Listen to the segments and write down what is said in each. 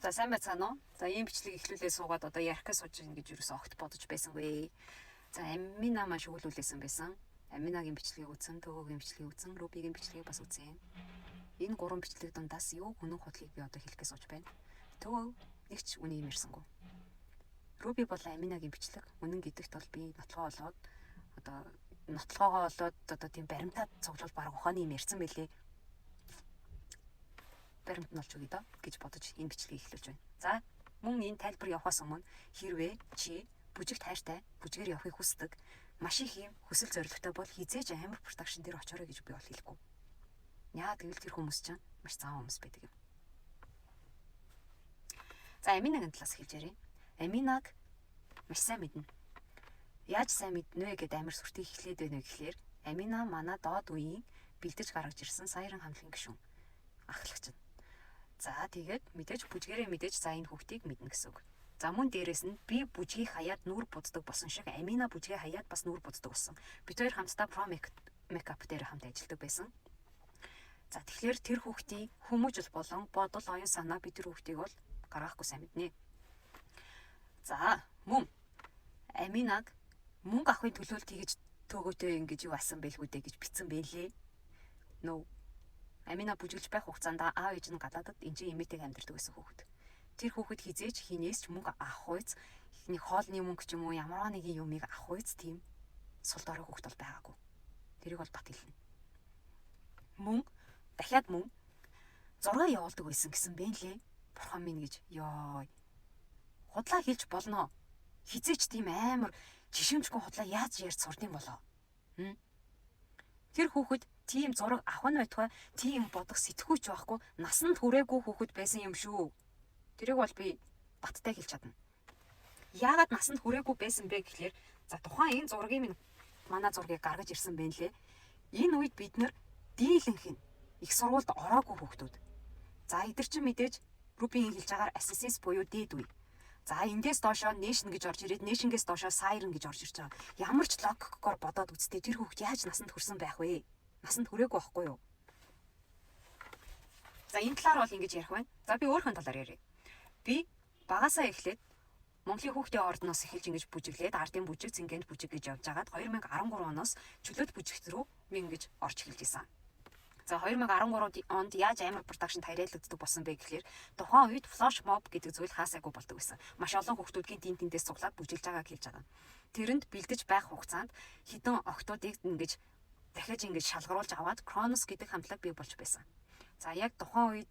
За, сайн байцгаана уу? За, ийм бичлэг эхлүүлээ суугаад одоо ярих гэж сууж ийн гэж юусэн огт бодож байсангүй. За, Амина маань шүглүүлсэн байсан. Аминагийн бичлэгийг үзсэн, Төгөөгийн бичлэгийг үзсэн, Рубигийн бичлэгийг бас үзсэн. Энэ гурван бичлэг дундаас юу үнэн худлыг би одоо хэлэх гэж сууж байна. Төгөө нэг ч үний юм ярьсангүй. Руби бол Аминагийн бичлэг үнэн гэдэгт бол би нотлогоо олоод, одоо нотлогоогоо олоод, одоо тийм баримтаад цуглуул баг ухааны юм ярьсан байлээ, баримт нь олж өгье доо гэж бодож энэ бичлэгийг эхлүүлж байна. За, мөн энэ тайлбар явахаас өмнө хэрвээ чи бүжигт хайртай, бүжгээр явахыг хүсдэг, маш их юм хүсэл зорилготой бол хэзээ ч Амар Production дээр очоорой гэж би бол хэлэхгүй. Яа гэвэл тэр хүмүүс чинь маш зан хүмүүс байдаг юм. За, Аминагийн талаас хэлж ярья. Аминаг маш сайн мэднэ. Яаж сайн мэднэ вэ гэдээ амар сүртийг эхлээд байна вэ гэхлээр Амина манай доод үеийн бэлдэж гаргаж ирсэн Саяран хамтлагийн гишүүн, ахлагч нь. За, тэгээд мэдээж бүжгэрээ мэдээж за энэ хүүхдийг мэднэ гэсэн үг. За, мөн дээрэс нь би бүжгийг хаяад нүүр буддаг болсон шиг Амина бүжгээ хаяад бас нүүр буддаг болсон. Бид хоёр хамтдаа Pro Makeup дээр хамт ажилладаг байсан. За, тэгэхээр тэр хүүхдийн хүмүүжил болон бодол, оюун санаа, би тэр хүүхдийг бол гаргахгүй сайн мэднэ. За, мөн Аминаг мөнгө авахын төлөө тэгэж төөгөөтэй ингэж юу асан бэлгүү дээ гэж битсэн бэлээ. Нөө Амина бүжиглж байх хугацаанд аав ээж нь гадаадад, энэ чинь эмээтэйг амьдардаг байсан хүүхэд. Тэр хүүхэд хэзээ ч хинээс ч мөнгө авах үйц, нэг хоолны мөнгө ч юм уу, ямар нэгэн юмыг авах үйц тийм сул дорой хүүхэд бол байгаагүй. Тэрийг бол бат хэлнэ. Мөн дахиад мөн зураг явуулдаг байсан гэсэн бэ лээ. Бурхан минь гэж ёо. Худлаа хэлж болно. Хэзээ ч тийм амар жишимжгүй худлаа яаж ярьж сурдсан болоо? Хм? Тэр хүүхэд тийм зураг авах нь байтугай тийм бодох сэтгүүч байхгүй, насанд хүрээгүй хүүхэд байсан юм шүү. Тэрийг бол би баттай хэлж чадна. Яагаад насанд хүрээгүй байсан бэ гэхлээр за тухайн энэ зургийг минь манай зургийг гаргаж ирсэн байна лээ. Энэ үед бид нэр дийлэнх нь их сургуульд ороогүй хүүхдүүд. За, эдгэр чинь мэдээж Рубийн хэлж байгаагаар Assassins буюу дээд үе. За, эндээс доошоо Nation гэж орж ирээд, Nation-гээс доошоо Siren гэж орж ирж байгаа. Ямар ч логикоор бодоод үзтээ, тэр хүүхд яаж насанд хүрсэн байх вэ? Насанд хүрээгүй байхгүй юу? За, энэ талаар бол ингэж ярих байна. За, би өөрийнхөө талаар ярья. Би багасаа эхлээд Монголын хүүхдийн ордноос эхэлж ингэж бүжиглээд, ардын бүжиг, цэнгэнд бүжиг гэж явж хагаад 2013 оноос чөлөөт бүжигт рүү би ингэж орж эхэлж исэн. За, 2013 онд яаж Амар Production тариалагддаг болсон бэ гэхлээр тухайн үед flash mob гэдэг зүйл хаасайгүй болдог байсан. Маш олон хүүхдүүдгийн тэн тэндээс цуглаад бүжиглж байгааг хэлж байгаа. Тэрэнд бэлдэж байх хугацаанд хэдэн охидуудыг ингэж дахиж ингэж шалгаруулж аваад Kronos гэдэг хамтлаг бий болж байсан. За, яг тухайн үед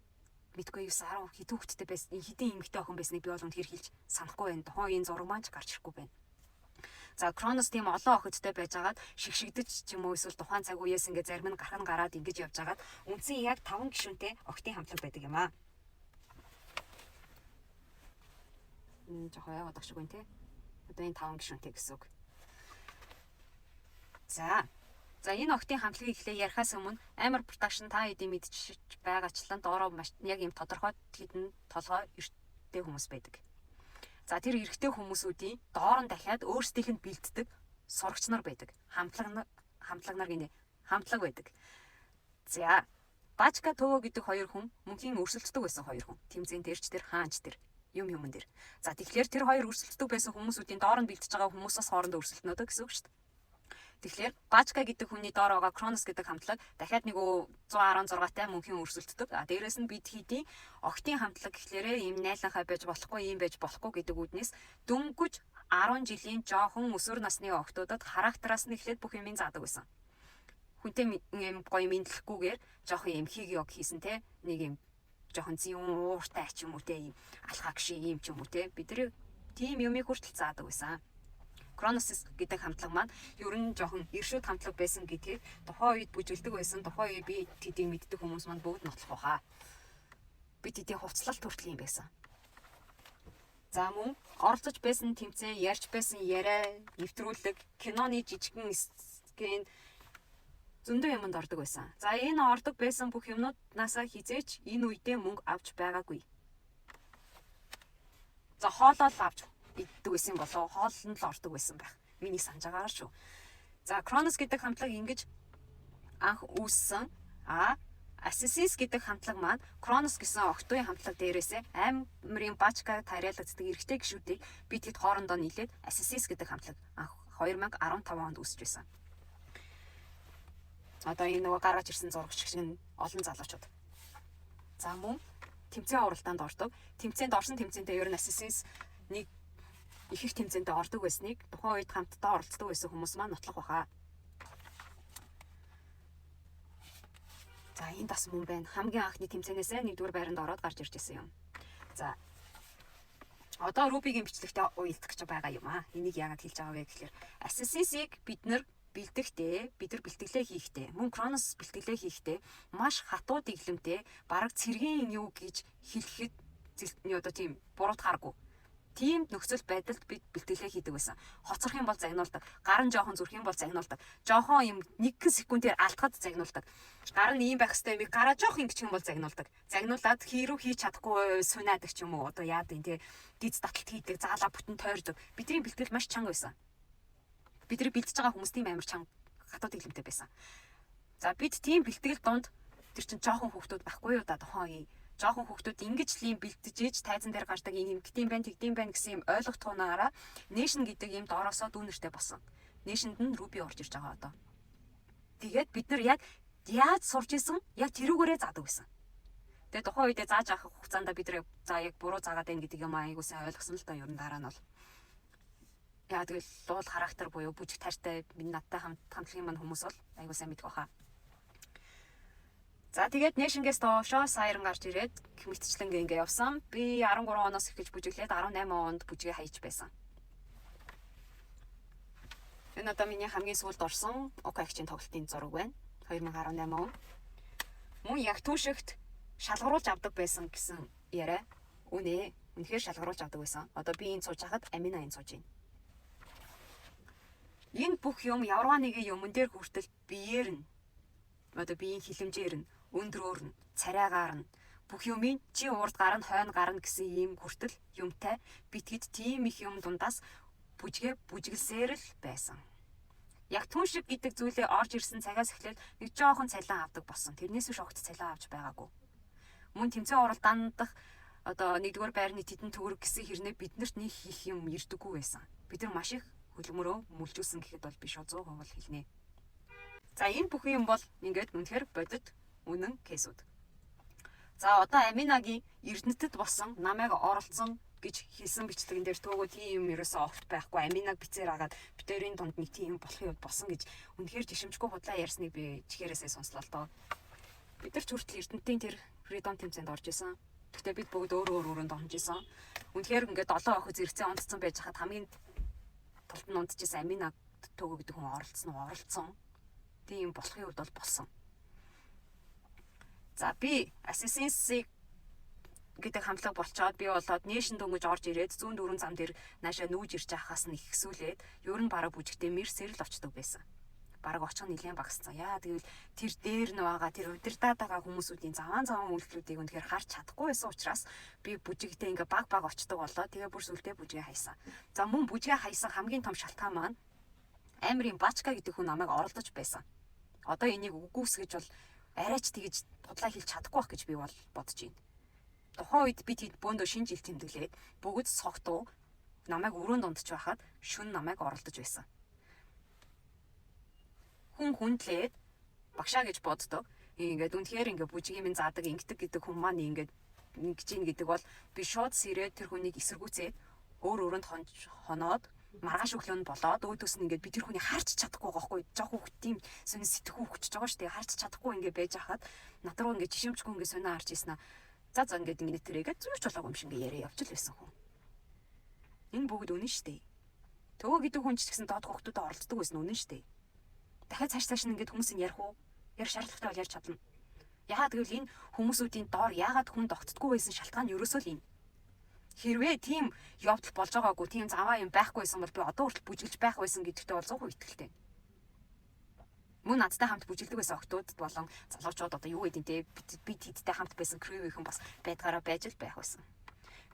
мэдгүй 9 10 хэдэн хүүхэдтэй байсан, хэдэн эмэгтэй охин байсныг би бол үнэхээр хэлж санахгүй байна. Тухайн үеийн зураг маань ч гарч ирэхгүй байна. За, Кронос тийм олон охидтой байжгаад шигшигдэж ч юм уу, эсвэл тухайн цаг үеэс ингээ зарим нь гарах нь гараад ингэж явж хагаад үндсэн яг 5 гишүүнтэй охидын хамтлаг байдаг юм аа. Жохоо яваад ах шиг байна те. Одоо энэ 5 гишүүнтэй гэсэн үг. За. За, энэ охидын хамтлагийг эхлээ ярихаас өмнө Амар Production та хэдийн мэдчихэж байгаачлан доороо маш яг юм тодорхой хэдэн толгой эрттэй хүмүүс байдаг. За, тэр эрэгтэй хүмүүсүүдийн доор нь дахиад өөрсдийнх нь бэлддэг сурагч нар байдаг. Хамтлаг, хамтлаг нар гинэ. Хамтлаг байдаг. За, Бачка, Төвөө гэдэг хоёр хүн мөнхийн өрсөлддөг байсан хоёр хүн. Тэмцээн дээрч тэр, хаанч тэр юм юмн дээр. За, тэгэхээр тэр хоёр өрсөлддөг байсан хүмүүсүүдийн доор нь бэлдэж байгаа хүмүүсээс хоорондоо өрсөлдөнө гэсэн үг шүү дээ. Тэгэхээр Бачка гэдэг хүний доор байгаа Кронос гэдэг хамтлаг дахиад нэг 116-тай мөнхийн өрсөлддөг. А дээрэс нь бид хэдийн охидын хамтлаг гэхлээрээ ийм найланхай байж болохгүй, ийм байж болохгүй гэдэг үүднээс дөнгөж 10 жилийн жоохон өсвөр насны охидуудад характераас нь эхлээд бүх юмыг заадаг байсан. Хүнтэй юм гоё мэдлэхгүйгээр жоохон юм хиг йог хийсэн те, нэг юм жоохон зүүн ууртай ч юм уу те, ийм алхаг шиг юм ч юм уу те, бид нар тийм юмыг хүртэл заадаг байсан. Кронос гэдэг хамтлаг маань ер нь жоохон иршүүд хамтлаг байсан гэдгийг тухайн үед бүжгэлдэг байсан. Тухайн үед би тэдийг мэддэг хүмүүс маань бүгд нотлох байхаа. Би тэдийн хувцлалт хүртэл юм байсан. За, мөн оролцож байсан тэмцээн, ярьж байсан яриа, нэвтрүүлэг, киноны жижигхэн скен зөндөө юмд ордог байсан. За, энэ ордог байсан бүх юмнуудаасаа хэзээ ч энэ үедээ мөнгө авч байгаагүй. За, хоолоо л авч иддэг байсан болоо, хоолнд л ордог байсан байх. Миний санаж байгаагаар шүү. За, Кронос гэдэг хамтлаг ингэж анх үүссэн. А Assassins гэдэг хамтлаг маань Kronos гэсэн октоын хамтлаг дээрээсээ аймрын бачка тариалагддаг эрэгтэй гишүүдийг би тэд хоорондоо нийлээд Assassins гэдэг хамтлаг анх 2015 онд үүсэж байсан. Одоо энэ нөгөө гаргаж ирсэн зураг шиг нь олон залуучууд. За мөн тэмцээн уралдаанд ордог. Тэмцээнд орсон тэмцээнтээ ер нь Assassins нэг их их тэмцээндээ ордог байсныг тухайн үед хамтдаа оролцдог байсан хүмүүс маань нотлох баха. За энд бас мөн байна. Хамгийн анхны тэмцээнээсээ нэгдүгээр байранд ороод гарч ирж исэн юм. За одоо Рубигийн бичлэгтээ уялдах гэж байгаа юм аа. Энийг яагаад хэлж байгаа вэ гэхээр Assassin's-ийг бид нар бэлдэхдээ, бид нар бэлтгэлээ хийхдээ, мөн Кронос бэлтгэлээ хийхдээ маш хатуу дэглэмтэй, бараг цэргийн юу гэж хэлэхэд одоо тийм буруутгааргүй. Тийм нөхцөл байдалд бид бэлтгэлээ хийдэг байсан. Хоцрох юм бол загнуулдаг. Гар нь жоохон зүрх юм бол загнуулдаг. Жоохон юм 1 секундээр алдахад загнуулдаг. Гар нь ийм байх хэвээр юм гараа жоохон ингэчих юм бол загнуулдаг. Загнуулаад хийрүү хийж чадахгүй сунаадаг ч юм уу. Одоо яад юм те диз таталт хийдэг, заалаа бүтэн тойрдог. Бидний бэлтгэл маш чанга байсан. Бидний бэлтэж байгаа хүмүүс тийм амар чанга хатуу дэглэмтэй байсан. За бид тийм бэлтгэл донд тэр чинь жоохон хүүхдүүд байхгүй юу да тухайн үеийн жоохон хүүхдүүд ингэж л юм бэлтэж ээж тайзан дээр гардаг юм ингэдэм байх тэгдэм байх гэсэн юм ойлгохтуунаараа Nation гэдэг юм доороосоо дүүнертэй болсон. Nation-д нь Ruby орж ирж байгаа одоо. Тэгээд бид нар яг яаж сурч исэн яг тэрүүгээрээ заадаг байсан. Тэгээд тухайн үедээ зааж авах хугацаанд бид нар за яг буруу заагаад байна гэдэг юм айгуу сайн ойлгосон л доо ер нь дараа нь бол. Яа тэгэл луул характер буюу бүжиг тайртай минь надтай хамт хамтлагийн маань хүмүүс бол айгуу сайн мэдэх баха. За тэгээд Нэшингээс доошоо Siren гарч ирээд мэтчлэнгээ ингээ явсан. Би 13 оноос эхэлж бүжиглээд 18 онд бүжгээ хаяж байсан. Энэ одоо миний хамгийн сүүлд орсон УК-ийн тоглолтын зураг байна. 2018 он. Мөн яг түүшигт шалгаруулж авдаг байсан гэсэн яриа. Үнэ. Үнэхээр шалгаруулж авдаг байсан. Одоо би энэ сууж хахад Амина энэ сууж байна. Энэ бүх юм явргаа нэгэн юмн дээр хүртэл биеэр нь одоо биеийн хилэмжээр нь өндрөөр нь, царайгаар нь бүх юмын чи урд гарна, хойно гарна гэсэн ийм хүртэл юмтай бид хэд тийм их юм дундаас бүжгээ бүжиглсээр л байсан. Яг түн шиг гэдэг зүйлээ орж ирсэн цагаас эхлээд нэг жоохон цалин авдаг болсон. Тэрнээс биш огт цалин авч байгаагүй. Мөн тэмцээн уралдаан дах одоо нэгдүгээр байрны тэдэн төгрөг гэсэн хэрнээ биднэрт нэг их юм ирдэггүй байсан. Бид нар маш их хөдөлмөрөө мүлжүүлсэн гэхэд бол би шууд 100% бол хэлнэ. За энэ бүх юм бол ингээд үнэхээр бодит үнэн кейсүүд. За одоо Аминагийн Эрдэнэтэд болсон намайг оролцсон гэж хэлсэн бичлэгэн дээр төөгөө тийм юм ерөөсөө огт байхгүй. Аминаг бицээр агаад битэрийн дунд нэг тийм болох юм болсон гэж үнэхээр жишимжгүй худлаа ярьсныг би чихээрээсээ сонслоо л доо. Бид нар ч хүртэл Эрдэнэтийн тэр Freedom тэмцээнд орж исэн. Гэхдээ бид бүгд өөр өөр өрөөнд орж исэн. Үнэхээр ингээд 7 охид зэрэгцээ унтцсан байж хахад хамгийн тулд нь унтчихсан Амина төөгөө гэдэг хүн оролцсон уу? Оролцсон. Тийм болохын үед бол болсон. За би Assassin's гэдэг хамтлаг болчоод би болоод Nation дөнгөж орж ирээд зүүн дөрвөн зам дээр наашаа нүүж ирж байхаас нь ихсүүлээд ер нь бараг бүжигтэй мэр сэрэл очдог байсан. Бараг очих нь нэлээд багассан. Яа тэгвэл тэр дээр нь байгаа тэр удирдаад байгаа хүмүүсүүдийн заваан заваан үйлдэлүүдийг үнэхээр харж чадахгүй байсан учраас би бүжигтэй ингээ баг баг очдог болоо. Тэгээ бүр сүлдээ бүжгээ хайсан. За мөн бүжгээ хайсан хамгийн том шалтгаан маань Амирын Бачка гэдэг хүн намайг оролдож байсан. Одоо энийг үгүйсгэж бол арайч тэгэж худлаа хэлж чадахгүй байх гэж би бол бодож байна. Тухайн үед би тэд бөөндөө шинэ жил тэмдэглээд бүгд согтуу намайг өрөөнд дундч байхад шүн намайг оролдож байсан. Хүн хүндлээд багшаа гэж боддог. Ингээд үнэхээр ингээд бүжгийн минь заадаг ингэдэг гэдэг хүн маань ингээд ингэж ийн гэдэг бол би шууд сэрээд тэр хүнийг эсэргүүцээд өөр өрөөнд хоноод маргааш өглөө нь болоод өөдөөс нь ингээд би тэр хүнийг харж чадахгүй байгаа байхгүй жоох хүүхд тийм сонин сэтгхүү хүчж байгаа шүү дээ харж чадахгүй ингээд байж хахад над руу ингээд жишэмжгүй ингээд сонио харж ийсэн аа за за ингээд ингээд тэрээгээ зүүрч болоогүй юм шиг ингээд яриа явж л байсан хүн. Энэ бүгд үнэн шүү дээ. Төвөө гэдэг хүн ч гэсэн доод хүүхдүүдэд оролцдог байсан үнэн шүү дээ. Дахиад цааш цааш нь ингээд хүмүүсийг ярих уу? Ярих шаардлагатай бол ярьж чадна. Яагаад гэвэл энэ хүмүүсүүдийн доор яагаад хүн тогтдоггүй байсан шалтгаан нь ерөөсөө л энэ. Хэрвээ тийм явдал болж байгаагүй, тийм заваа юм байхгүй байсан бол би одоо хүртэл бүжиглж байх байсан гэдэгтээ бол 100% итгэлтэй. Мөн надтай хамт бүжиглдэг байсан охтууд болон залуучууд одоо юу гэдэг те би тэдтэй хамт байсан crew-ийнхэн бас байдгаараа байж л байх байсан.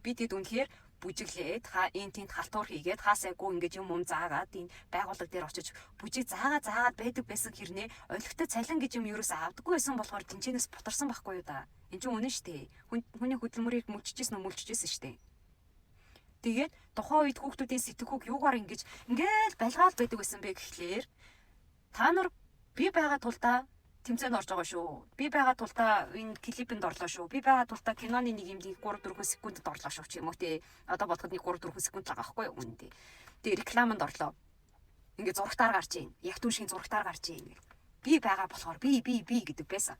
Би тэд үнэхээр бүжиглээд энэ тэнд халтуур хийгээд хаасайгүй ингэж юм заагаад энэ байгууллага дээр очиж бүжиг заагаад байдаг байсан хэрнээ олигтой цалин гэж юм ерөөсөө авдаггүй байсан болохоор тэнчэнээс бутарсан байхгүй юу да. Энд чинь үнэн штэ. Хүний хөдөлмөрийг мүлжижсэн үү мүлжижсэн штэ. Тэгээд тухайн үед хүүхдүүдийн сэтгхүүг юугаар ингэж ингээл балгаал байдаг байсан бэ гэхлээр та нар би байгаа тулдаа тэмцээнд орж байгаа шүү. Би байгаа тулдаа энэ клипэнд орлоо шүү. Би байгаа тулдаа киноны нэг юм 3 4 секундэд орлоо шүү ч юм уу те. Одоо бодоход нэг 3 4 секунд л байгаа байхгүй юу үнэндээ. Тэгээ рекламанд орлоо. Ингээ зурагтаар гарч ийн. Яг түншийн зурагтаар гарч ийн. Би байгаа болохоор би гэдэг байсан.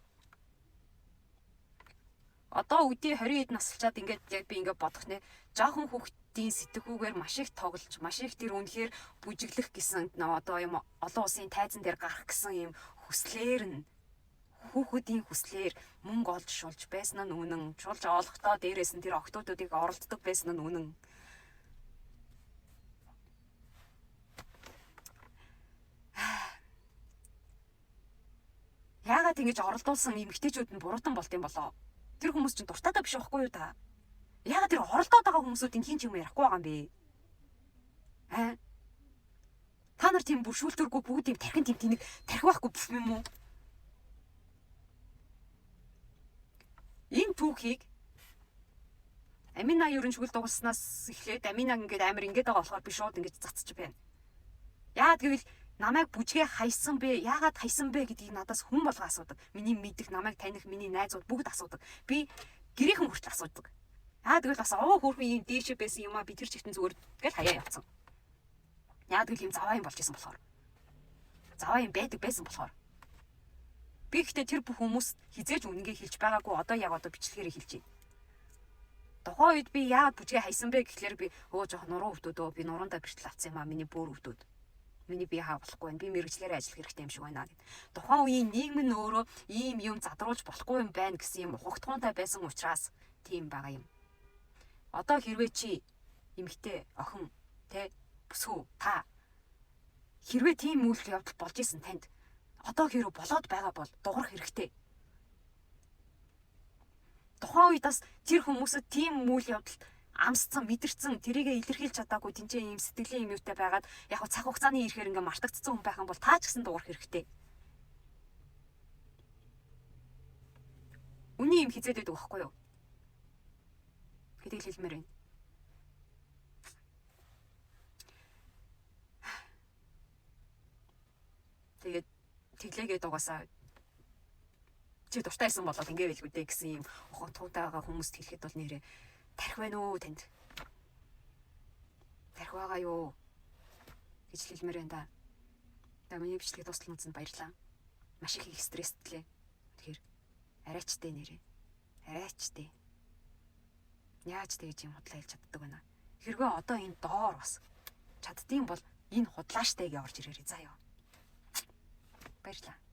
Одоо үдээ 20 хэд насалчаад ингээд яг би ингээд бодох нэ. Жохон хүүхдийн сэтгхүүгээр маш их тоглож, маш их тэр үнэхээр бүжиглэх гэсэн одоо юм олон улсын тайзан дээр гарах гэсэн юм хүслээр нь хүүхдийн хүслээр мөнгө олж шулж байсан нь үнэн. Шулж олохдоо дээрээс нь тэр октоодуудыг оролддог байсан нь үнэн. Яагаад ингэж оролдуулсан эмэгтэйчүүд нь буруутан болд юм болоо? Тэр хүмүүс чинь дуртайдаа биш байхгүй юу та? Яагаад тэр оролдоод байгаа хүмүүсүүдийн хин ч юм ярихгүй байгаа юм бэ? Аа? Та нар тийм бүр шүүлтүүргүй бүгд тийм тархин тийм тэнэг тархи байхгүй бүх юм уу? Энэ түүхийг Амина ерөн шүгэл дугуулснаас эхлээд Амина ингээд амар ингээд байгаа болохоор би шууд ингэж цацчих байна. Яагаад гэвэл намайг бүжгээ хайсан бэ? Яагаад хайсан бэ гэдгийг надаас хүн болго асуудаг. Миний мэдих, намайг таних миний найзууд бүгд асуудаг. Би гэрийнхэн хүртэл асуудаг. Яагаад гэвэл бас овоо хөөрхөн ийм дээшээ байсан юм а би тэр чигтэн зүгээр гэл хаяа явцсан. Яагаад гэвэл ийм заваа юм болж исэн болохоор. Заваа юм байдаг байсан болохоор. Би гэхдээ тэр бүх хүмүүс хизээж үнэнгээ хэлж байгаагүй одоо яг одоо бичлэгээрээ хэлж байна. Тухайн үед би яагаад бүжгээ хайсан бэ гэхлээр би өө жоох нуруу өвдөдөө би нурундаа бэртэл авсан юм а миний бөөр өвдөд. Миний бие хаа болохгүй байна. Би мэрэгчлэрээ ажиллах хэрэгтэй юм шиг байна гэд. Тухайн үеийн нийгэм нь өөрөө ийм юм задруулж болохгүй юм байна гэсэн юм ухагтхуунтай байсан учраас тийм байгаа юм. Одоо хэрвээ чи эмэгтэй охин тэ бүсгүй та хэрвээ тийм үйл явдал болж исэн танд одоо хэрэг болоод байгаа бол дуурах хэрэгтэй. Тухайн үед бас тэр хүмүүсд тийм үйл явдалд амсцсан, мэдэрсэн, тэрийгэ илэрхийлж чадаагүй тэнцээ ийм сэтгэлийн юм юутай байгаад яг цаг хугацааны ирэхээр ингээ мартагдсан хүн байх юм бол та ч гэсэн дуурах хэрэгтэй. Үний юм хизээд байдаг байхгүй юу? Гэдгийг хэлмээр байна. Тэгээд тэглээгээд угаасаа чи дуртай байсан болоод ингээ байлгүй дээ гэсэн юм ухаан туутайгаа хүмүүст хэлэхэд бол нэрээ тарих байна уу танд? Тарих байгаа юу гэж хэлмээр байна да. За миний бичлэгийг дуустал үзсэнд баярлалаа. Маш их стресслээ. Тэгэхээр арайчтай нэрээ. Арайчтай. Яаж тэгж юм худлаа хэлж чаддаг байна. Хэрвээ одоо энэ доор бас чаддсан бол энэ худлааштай гэж орж ирээрэй заа юу. Баярлалаа.